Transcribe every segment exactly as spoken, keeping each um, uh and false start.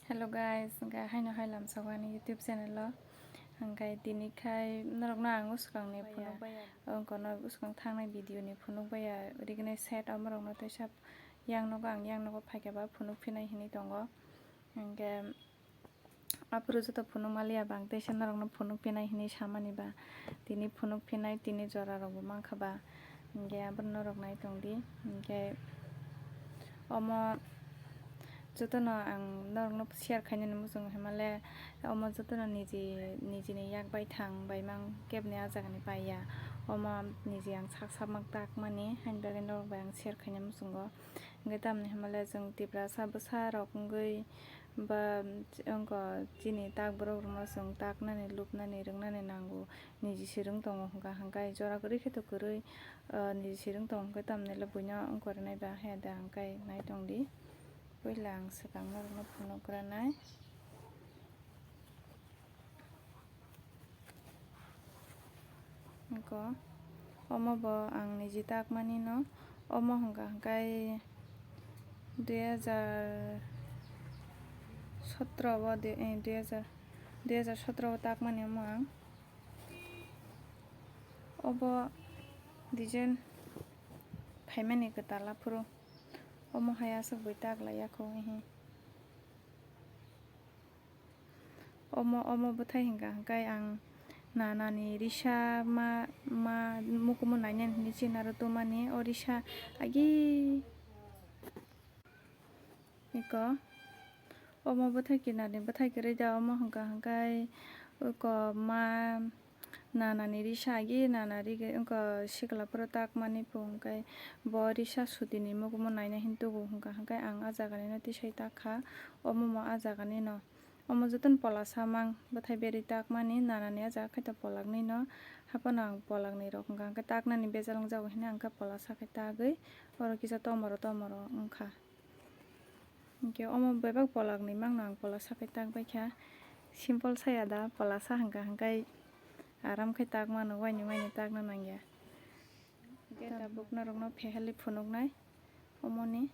Hello guys, hwnkhe haino hai lamsao ani YouTube channel o. Hwnkhe tini khai norokno ang bwswkangni phunuk baya, wngkha no bwswkang thangnai video ni phunuk baya, original set omorokno teisa yang nogo ang yang nogo phaikha ba phunuk phinai hinwi tongo. Hwnkhe aphuru joto phunuk maliya ba ang teisa norokno phunuk phinai hinwi samani ba tini phunuk phinai tini jora rokbo mankha ba. Hwnkhe abono norok nai tongdi. Hwnkhe omo jotono ang norokno share khainani muchungo, himale omo jotono niji nijini yak baithang baimang kebni ah jagani paiya. Omo niji ang sak samang takmani, haini bagwi norok bai ang share khaina muchungo. Hwnkhe tamni himale chwng Tiprasa bwsa rok wngwi ba wngkha chini tak borok rokno chwng taknani, lubnani, rwngnani nango. Niji se rwng tongo hwnkha hwnkhe jora kwrwi khe to kwrwi, ah, niji se rwng tongo hwnkhe tamni le buino wngkha rwnai ba he da hwnkhe nai tongdi. Puila ang swkang norokno phunuk rwnai. Wngkha omo bo ang niji takmani no, omo hwnkha hwnkhe dui hajar sotro o, dui, eh, dui hajar, dui hajar sotro o takmani omo ang. Obo design phaimani kwtal aphuru. Omo hai aswk bai tak laiya kho, ehe. Omo, omo bwthai hwnkha hwnkhe ang nanani risa ma, ma mukumu nainani hinwi chini aro twmani o risa agi. Eko omo bwthai kinarni bwthai kwrwi da, omo hwnkha hwnkhe eko ma nanani risa agi nana rigi wngkha sikla phuru takmani phu hwnkhe bo risa sudini mukumu naina hin tugo hwnkha hwnkhe ang ah jaganino tisai takha omo mo ah jaganino. Omo jotono polasa mang bwthai berwi takmani nanani ah jaga khe to polaknwi no haphano ang polaknwi rok hwnkha hwnkhe taknani bejal wngjago hinwi ang khe polasa khe tagwi oro kisa tomoro tomoro wngkha. Hinkhe omo bebak polak ni mangno ang polasa khe tak baikha. Simple saya da polasa hwnkha hwnkhe aram khe tak mano, waini waini takna nangya. Hinkhe tabuk norokno phehelwi phunuknai omoni,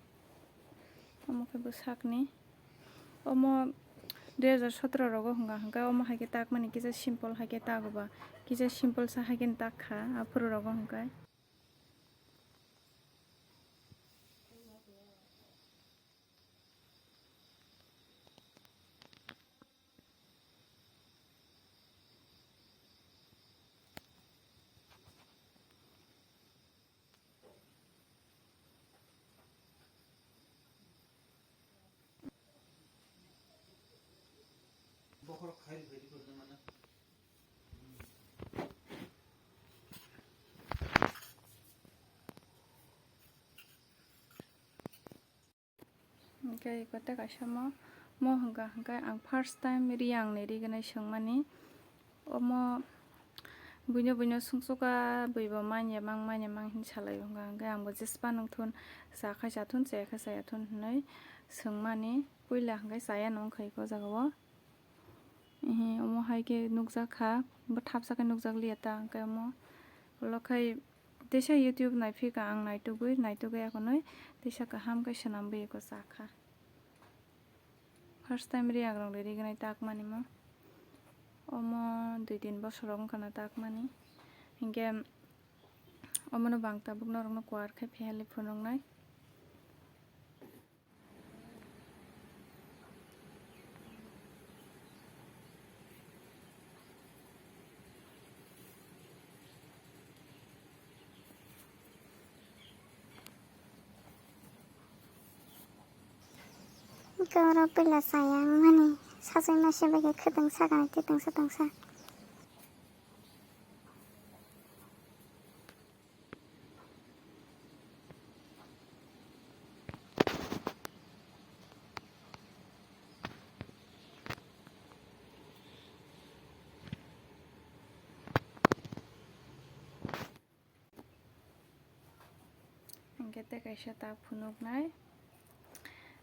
omo khe bwsakni. Omo dui hajar sotro rogo hwnkha hwnkhe omo hai khe takmani kisa simple hai khe tago ba, kisa simple sa hai khe tak kha aphuru rogo hwnkhe. Bokhorok khai rwbaidi kwrwngmano. Hwnkhe eko tei kaisa mo, mo hwnkha hwnkhe ang first time riyang ni rignai swngmani. Omo buino buino sungsukha, buibo manya mang, manya mang hin salai o hwnkha hwnkhe angbo jespa nungthun, cha khai cha thun, chaya khe chaya thun hinwi swngmani. Puila hwnkhe chaya no wngkha eko o jaga o. Ehe, omo hai khe nukjak kha, bo thapsa khe nukjak liya ta, hwnkhe omo ulo khai teisa YouTube naiphika ang naitugwi, naitugwi akonwi teisa kaham khe swnamwi eko cha kha. First time riyagrong ri rignai takmani mo. Omo dui tin bosor rok wngkha na takmani. Hinkhe omono bo ang tabuk norokno kuar khe phehelwi phunuknai. Goro pila saya mani sasai masi bai khe khwtwng sakani titwng satwng sa. Hwnkhe tei kaisa tak phunuknai.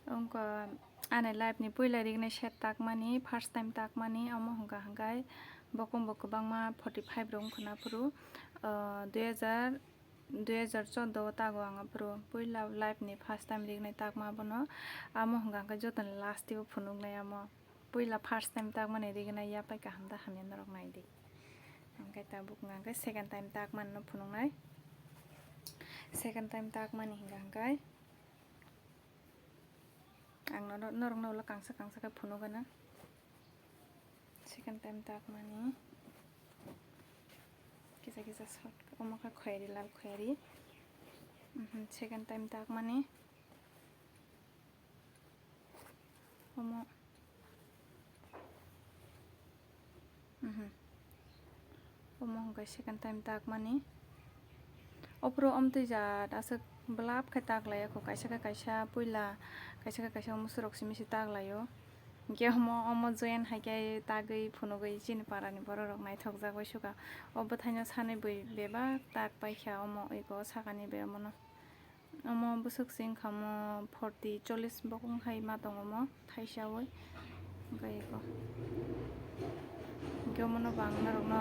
Wngkha ani life ni puila rignai set takmani, first time takmani, omo hwnkha hwnkhe bokong bo kwbangma forty five rok wngkha na phuru, ah, dui hajar, dui hajar chordo o tago ang aphuru puila life ni first time rignai takma abono. Amo hwnkha hwnkhe jotoni last o phunuknai amo. Puila first time takmani rignai yaphai kaham da hamya norok naidi. Hwnkhe tabuk hwnkha hwnkhe second time takmani no phunuknai. Second time takmani hwnkha hwnkhe ang norok, norokno ulo kangsa kangsa khe phunukgana. Second time takmani kisa kisa short omo khe khoyari, lal khoyari. Mhm, second time takmani omo. Mhm. Omo hwnkhe second time takmani. Ophuru omtwi jat aswk bwlap khe taklaio, kaisa khe kaisa puila, kaisa khe kaisa omo swrwk simi se taklaio. Hwnkhe omo, omo joyan hai khe tagwi phunugwi chini parani borok rok naithokjagwi sukha. O bwthaino sanwi bui bebak tak paikha omo ego sakani bai omono. Omo bwswk se wngkha omo forty, chollish bokong hai ma tongo omo thaisa oi. Hwnkhe eko. Hwnkhe omono bo ang norokno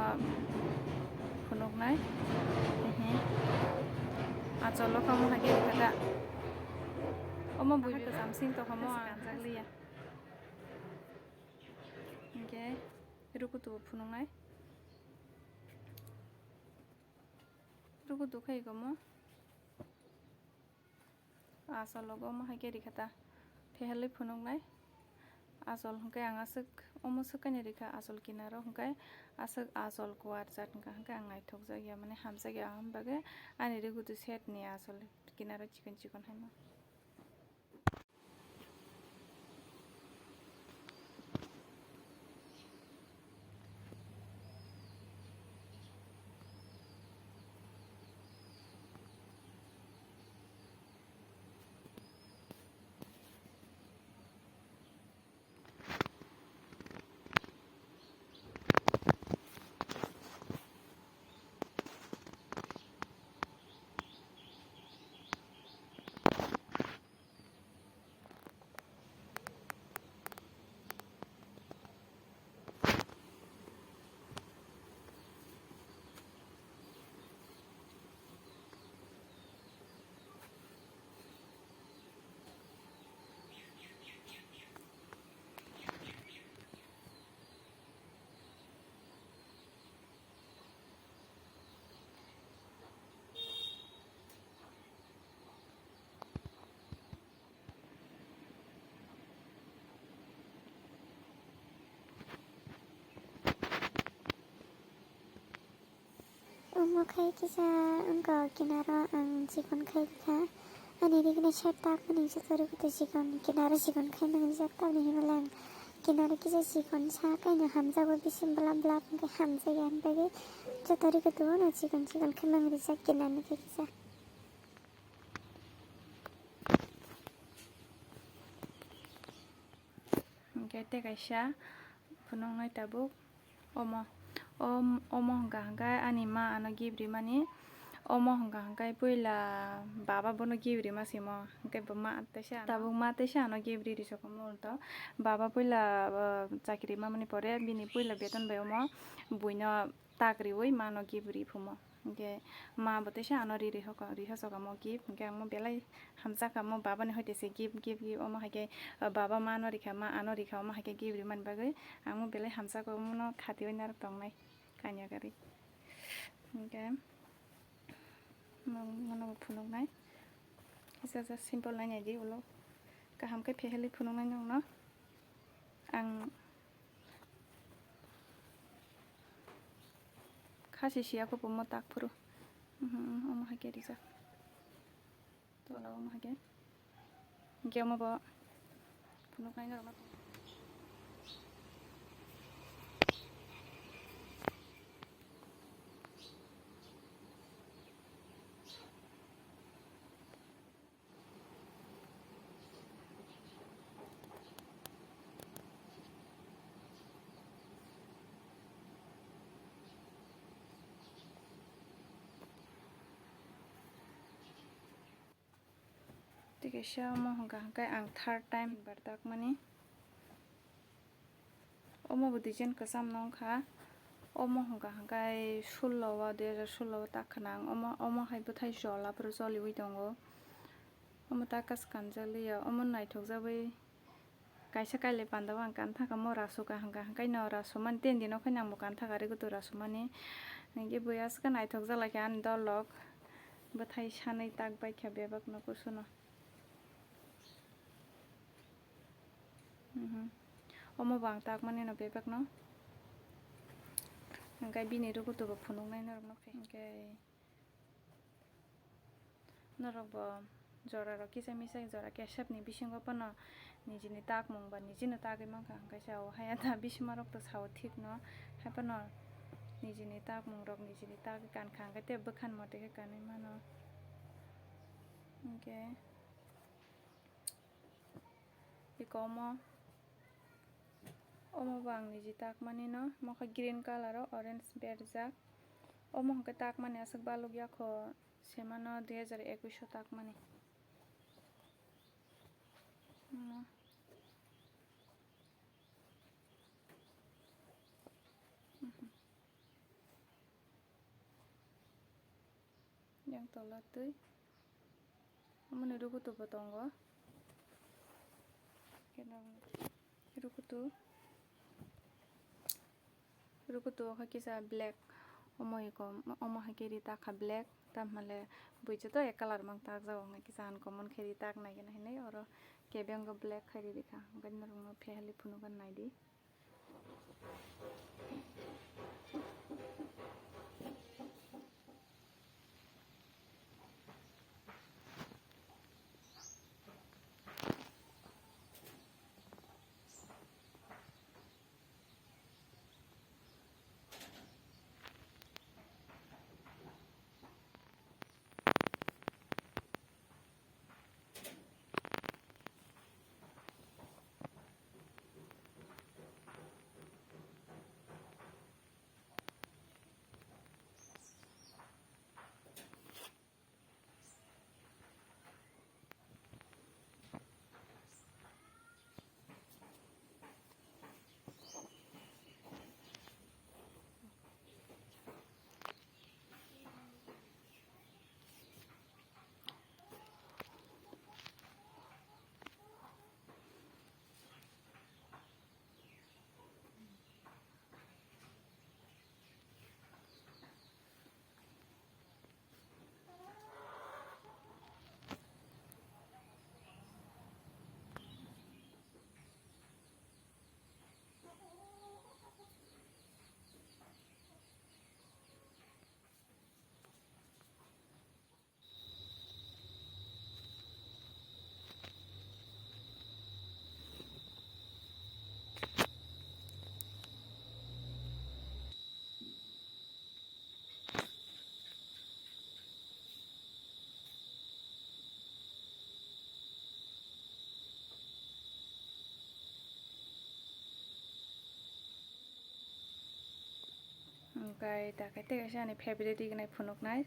phunuknai. Ehe. Acholo kamo hai khe rwkha da. Omo buibi kwcham sing tongkha omo ang kanjak liya. Hwnkhe rukutu phunuknai. Rukutu khai omo. Achol logo omo hai khe rikha ta. Phehelwi phunuknai. Achol hwnkhe ang aswk omo swk kainwi rikha achol kinaro hwnkhe aswk achol kuar jat wngkha hwnkhe ang naithokjak ya mane hamjak ya aboni bagwi ani rukutu set ni achol kinaro chikon chikon haino. Omo khai kisa wngkha kinaro ang chikon khai rikha. Ani riknai side tak mani joto rikutu chikon kinaro chikon khai manjak tamni hwnba lang kinaro kisa chikon sa kaino hamjago bisingo blap blap hwnkhe hamjakya hwnba bagwi joto rikutu no chikon chikon khai manrijak kinarni khe kisa. Hwnkhe tei kaisa phunuknai tabuk omo, om-, omo hwnkha hwnkhe ani ma ano gift rimani. Omo hwnkha hwnkhe puila baba bono gift rima simo, hwnkhe bo ma teisa ano, tabuk ma teisa ano gift ri risokma ulto. Baba puila, uh, chakri mamani pore bini puila beton bai omo buino tak riwi mano gift ri phumo. Hwnkhe ma bo teisa ano ri, ri hoko, ri hosoka mo gift. Hwnkhe ang mo belai hamjakha mo baba ni hoite se gift, gift, gift. Omo hai khe, uh, baba ma no rikha, ma ano rikha, omo hai khe gift rimani bagwi ang mo belai hamjakha, omo no khatiwi narwk tongnai kanya gari. Hwnkhe mo, mono bo phunuknai. Kisa kisa simple nai nai di ulo. Kaham khe phehelwi phunuknai nokno. Ang Khasi siya kho pomo tak phuru. Mhm, omo hai khe rijak. Tola omo hai khe. Hwnkhe omo bo phunuk nai norok. Kaisa omo hwnkha hwnkhe ang third time bar takmani. Omo bo design kwcham no wngkha. Omo hwnkha hwnkhe sullo o, dui hajar sullo o tak khna ang. Omo, omo hai bwthai jola phuru joliui tongo. Omo ta kaisa kanjak liya. Omo naithok jagwi kaisa kailai panda o ang kan thaka mo rasu ka hwnkha hwnkhe no rasu mani ten din o khe nang bo kan thaka ri gutu rasu mani. Hinkhe bui aswk naithok jalaikha ani dolok. Bwthai sanwi tak baikha bebak no kusuno. Mhm. Omo bo ang takmani no bebak no. Hwnkhe bini rukutu bo phunuknai norok no khe. Hwnkhe norok bo jora rok kisa misa jora kesep ni bisingo phano nijini takmung ba nijino tagwi mankha, hwnkhe sao haya da bisima rok to sao thik no, hai phano nijini takmung rok nijini tagwi kankha, hwnkhe tei bwkhan mote khe kanwi mano. Hwnkhe. Iko omo, omo bo ang niji takmani no, omo khe green colour o orange berjak. Omo hwnkhe takmani aswk baluk yakho semano dui hajar ekwis o takmani. Omo. Mhm. Yang tola twi. Amoni rukutu bo tongo. Rukutu. Rukutu o khe kisa black. Omo iko, omo hai khe ri takha black. Tamhale bui joto ek colour mang takjak, hwnwi kisa uncommon khe ri tak nai gana hinwi oro kebengo black khai ri rikha. Hwnkhe norokno phehali phunukgwi naidi. Hwnkhe da khe tei kaisa ani favorite rignai phunuknai.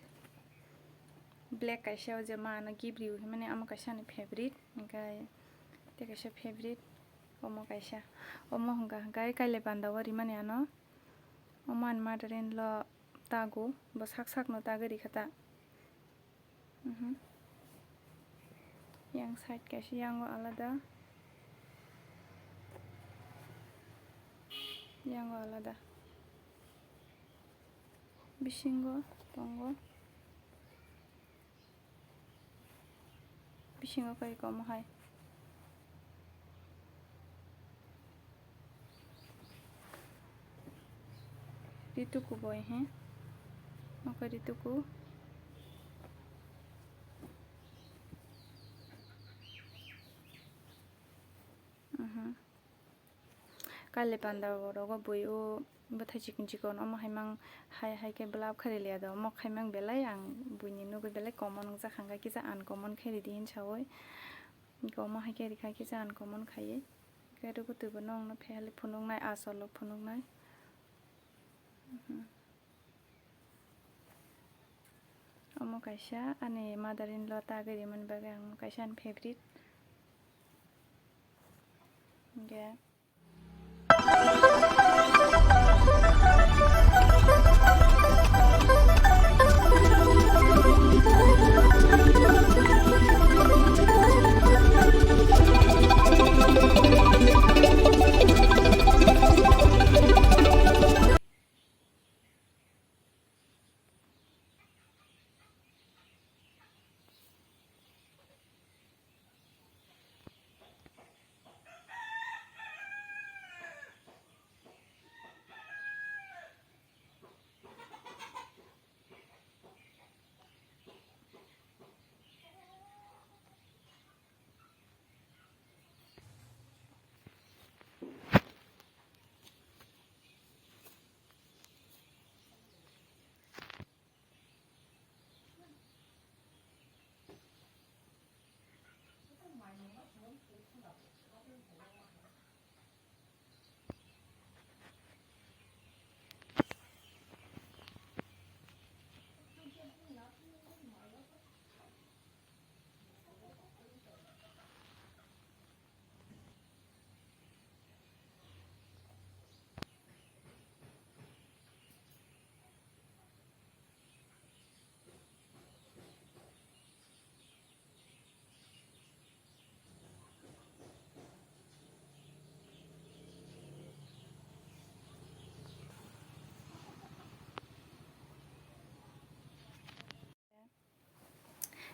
Black kaisa o je ma ano gift riwi hinmani, omo kaisa ani favorite. Hwnkhe tei kaisa favorite, omo kaisa. Omo hwnkha hwnkhe kailai panda o rimani ano. Omo ani mother in law tago, bo sak sakno tagwi rikha ta. Mhm. Yang side kaisa, yango alada. Yango alada. Bisingo tongo. Bisingo kai komo hai. Rituku boi he. Nokha rituku. Mhm. Kailai panda rogo bui o bwthai chikon chikon omo hai mang hai hai khe blab khairi liya do, omo khai mang belai ang buini nugwi belai common wngjakha, hwnkhe kisa uncommon khe ridi hinwi saui. Hwnkhe omo hai khe rikha kisa uncommon khaiwi. Khe rwgwtwi bo nokno phehali phunuknai, achalo phunuknai. Mhm. Omo kaisa ani mother in law tagwi rimani bagwi ang kaisa ani favorite. Hwnkhe.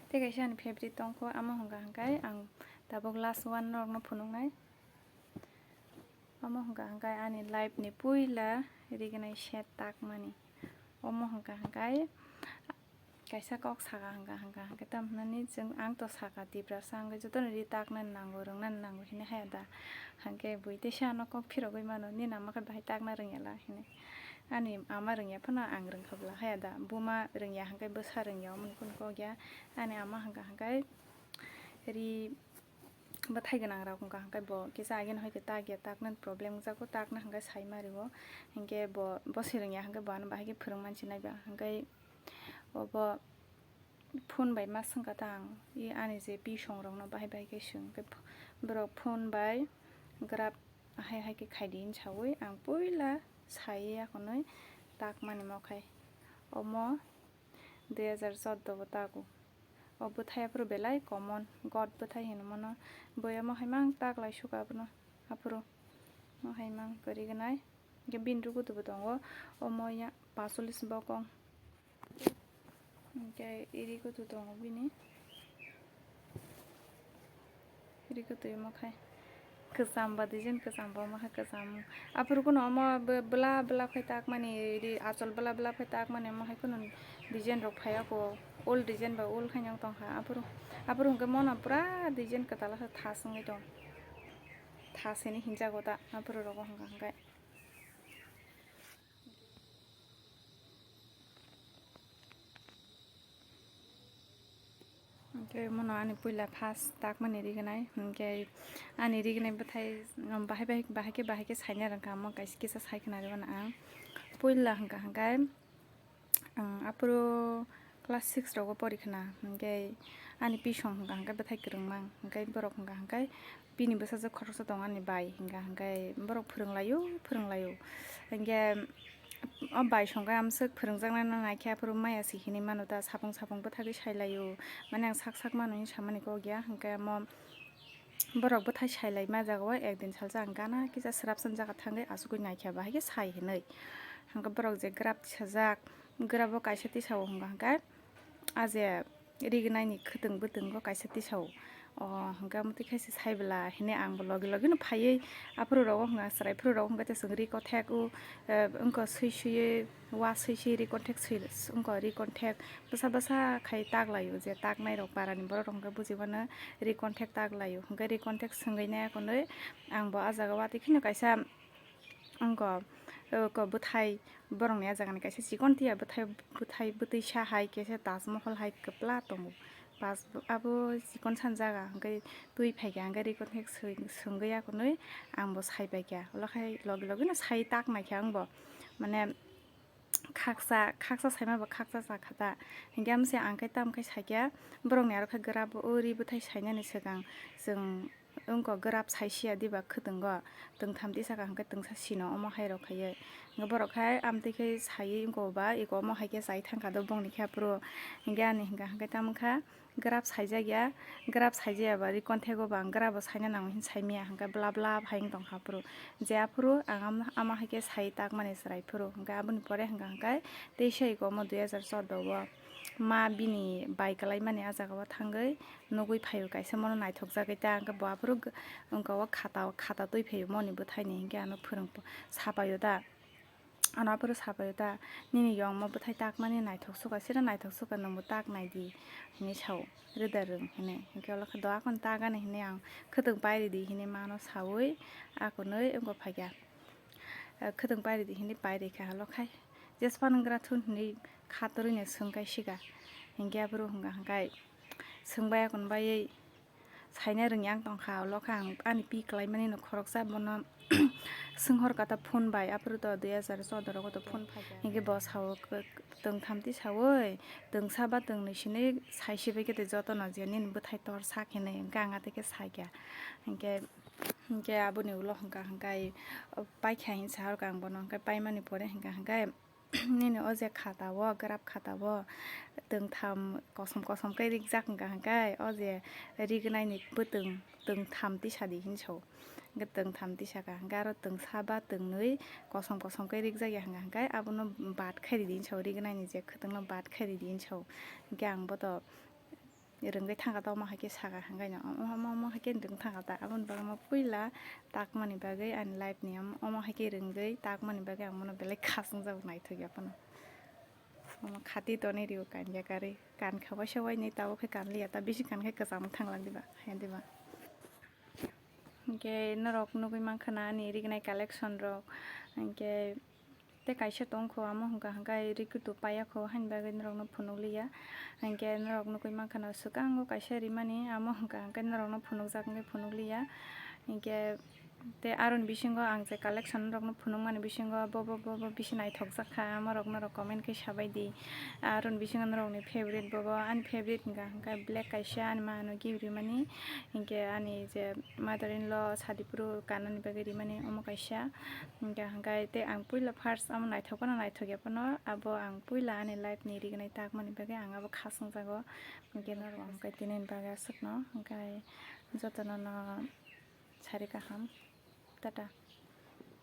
Tei kaisa ani favorite tongkho, amo hwnkha hwnkhe ang tabuk last one norokno phunuknai. Omo hwnkha hwnkhe ani life ni puila rignai set takmani. Omo hwnkha hwnkhe kaisa kok saka hwnkha hwnkha hwnkhe tamo hwnani chwng, ang to saka Tiprasa hwnkhe jotono ri taknani nango, rwngnani nango hinwi haya da. Hwnkhe bui teisa ano kok phirogwi mano, nini ama khe bahai takna rwngya la hinwi. Ani ama rwngya phano ang rwngkha bwla haya da. Buma rwngya hwnkhe bwsa rwngya, omoni kunu kok ya. Ani ama hwnkha hwnkhe ri bwthai gwnang rok wngkha hwnkhe bo kisa agini hoi khe tak ya, taknani problem wngjago, takna hwnkhe sai ma rio. Hinkhe bo, bo swrwng ya hwnkhe bo ano bahai khe phwrwng mansi nai ba. Hinkhe obo phone bai ma swngkha ta ang, i ani je pisong rokno bahai bahai khe swng. Hinkhe borok phone bai graph hai hai khe khaidi hinwi saui ang puila saiya khwnwi takmani mo khai. Omo dui hajar chordo bo tago. O bwthai aphuru belai common, god bwthai hino mono. Boyamo hai mang taklai suka abono aphuru. Mo hai mang kwrwi gwnai. Hinkhe bini rukutu bo tongo. Omo ya pasolis bokong. Hinkhe iri kutu tongo bini. Iri kutu omo khai. Kwcham ba design kwcham ba omo hai kwcham. Aphuru kuno omo bw-, bwla bwla phai takmani, ri achol bwla bwla phai takmani omo hai kuno design rok phaiya ko. Old design ba old khaino tongkha. Aphuru, aphuru hwnkhe mono pura design kwtal khe thas wngwi tong. Thas hinwi hinjago ta aphuru rogo hwnkha hwnkhe. Hinkhe mono ani puila first takmani rignai, hinkhe ani rignai bwthai, um, bahai bahai, bahai khe, bahai khe saina rwngkha, omo kaisa kisa saikhwna rwmani ang. Puila hwnkha hwnkhe, um, aphuru class six rogo porikhwna, hinkhe ani pisong hwnkha hwnkhe bwthai kwrwngmang, hinkhe borok hwnkha hwnkhe bini bwsajwk khoroksa tongo ani bai, hwnkha hwnkhe borok phwrwnglaio, phwrwnglaio. Hinkhe o bai songkhe amswk phwrwngjaknaino naikhe aphuru maya si hinwi mano ta, sapung sapung bwthagwi sailaio. Mane ang sak sak mano hinwi samani kok ya, hinkhe omo borok bwthai sailai ma jagao ekdin salsa ang gana kisa swrapsa jaga thangwi achugwi naikha bahai khe sai hinwi. Hinkhe borok je graph tisajak, graph o kaisa tisao hwnkha hwnkhe. A je rignaini khwtwng bwtwngo kaisa tisao. O hwnkhe amotwi khe se saibwla hinwi angbo logi logino phaiwi aphuru rogo hwnka chwrai phuru rogo hwnkhe chwng ri kothek o, eh, wngkha swi swiwi wa swi swi ri kothek swi wngkha ri kothek bwsa bwsa khai taklaio je taknairok parani borok rok hwnkhe bujibano ri kothek taklaio hwnkhe ri kothek swngwi nai akonwi angbo ah jaga watwi kheno kaisa. Wngkha, wngkha bwthai, borokni ah jagani kaisa chikon tia bwthai, bwthai bwtwi sa hai kaisa Taj Mahal hai kwpla tongo. Pas abo chikon san jaga hwnkhe twi phaikha hwnkhe ri kothek swng-, swngwi akonwi angbo sai paikha. Ulo khai logi logino sai tak naikha angbo. Mane Khaksa, khaksa saima bo khaksa cha kha ta. Hinkhe amse ang khe tam khe sakya, borokni aro khe graph o ri bwthai sainani swkang chwng wngkha graph saisiya diba khwtwngo, twngtham tisaka hinkhe twngsa sino omo hai rok khaiwi. Hinkhe borok khai amtwi khe saiwi wngkha ba eko omo hai khe chai thangkha do bongni khe aphuru. Hinkhe ani hinkha hinkhe tamo kha graph saijakya, graph saijaya ba ri contact o ba ang graph bo saina nango hin saimaya hinkhe blab blab hai wng tongkha aphuru. Je aphuru ang am-, ama hai khe sai takmani chwrai phuru hinkhe aboni pore hinkha hinkhe teisa eko omo dui hajar chordo o ma bini bai kwlaimani ah jaga o thangwi nugwi phaio kaisa mono naithokjagwi ta hinkhe bo aphuru g-, wngkha o khata, khata twi phaio moni bwthaini hinkhe ano phwrwng sapaio ta. Ano aphuru sapaio ta, "Nini yongma bwthai takmani naithok suka, sira naithok suka, nwngbo tak naidi," hinwi sao, "Rwda rwng," hinwi. Hinkhe ulo khe, "Do akon tak ani," hinwi ang, "Khwtwng pairidi," hinwi mano saui akonwi wngkha phaikha. Khwtwng pairidi hinwi pairikha ulo khai, "Jesphang nwngra thun," hinwi khatorwino swngkai sika. Hinkhe aphuru hwnka hwnkai swngbai akon baiwi, saina rwngya ang tongkha, ulo khe ang ani pi kwlaimani no khoroksa bono swnghor kata phone bai, aphuru to dui hajar chordo rogo to phone phaikha. Hinkhe bo sao, k-, k-, twngtham ti saui, twngsa ba twngnwi sini saisi bai khe tei jotono je nini bwthai tor sak hinwi, hinkhe ang atwi khe sakya. Hinkhe, hinkhe aboni ulo hwnka hwnkai paikha hinwi sahorkha ang bono, hinkhe paimani pore hwnka hwnkai. Nini o je khata o, graph khata o, twngtham kosom kosom khe rijak hwnka hwnkhe, o je rignaini bwtwng twngtham tisadi hinwi sao. Hwnkhe twngtham tisaka hwnkhe aro twngsa ba twngnwi kosom kosom khe rijak ya hwnka hwnkhe abono bad khairidi hinwi sao, rignaini je khwtwngno bad khairidi hinwi sao. Hwnkhe ang boto rwngwi thangkha ta, omo hai khe saka hwnkhe no, omo, omo, omo hai khe rwng thangkha ta, aboni bagwi omo puila takmani bagwi ani life ni omo, omo hai khe rwngwi takmani bagwi ang bono belai khaswngjak naithok ya phano. Omo khati tonwi rio kanya karwi, kankha waisa wainwi tabuk khe kanliya ta, bisi kankhe kwchangma thanglak diba, haya diba. Hinkhe norok nugwi mankha na ani rignai collection rok, hinkhe tei kaisa tongkho, amo hwnka hwnkhe rikhutu paiya kho, haini bagwi norokno phunukliya. Hinkhe norok nugwi mankha na swkango kaisa rimani, amo hwnka hwnkhe norokno phunukjak wngwi phunukliya. Hinkhe tei aroni bisingo ang je collection norokno phunukmani bisingo bo, bo, bo, bo bisi naithokjak kha, morok norok comment khe sabaidi. Aroni bisingo norokni favorite bo, bo ani favorite hwnka hwnkhe black kaisa ani ma ano gift rimani, hinkhe ani je mother in law sadiphuru kanani bagwi rimani omo kaisa. Hwnkhe hwnkhe tei ang puila first amo naithok phano naithok ya phano abo ang puila ani life ni rignai takmani bagwi ang abo khaswngjago. Hwnkhe norok hwnkhe tinini bagwi aswkno hwnkhe jotono no sari kaham. Tata.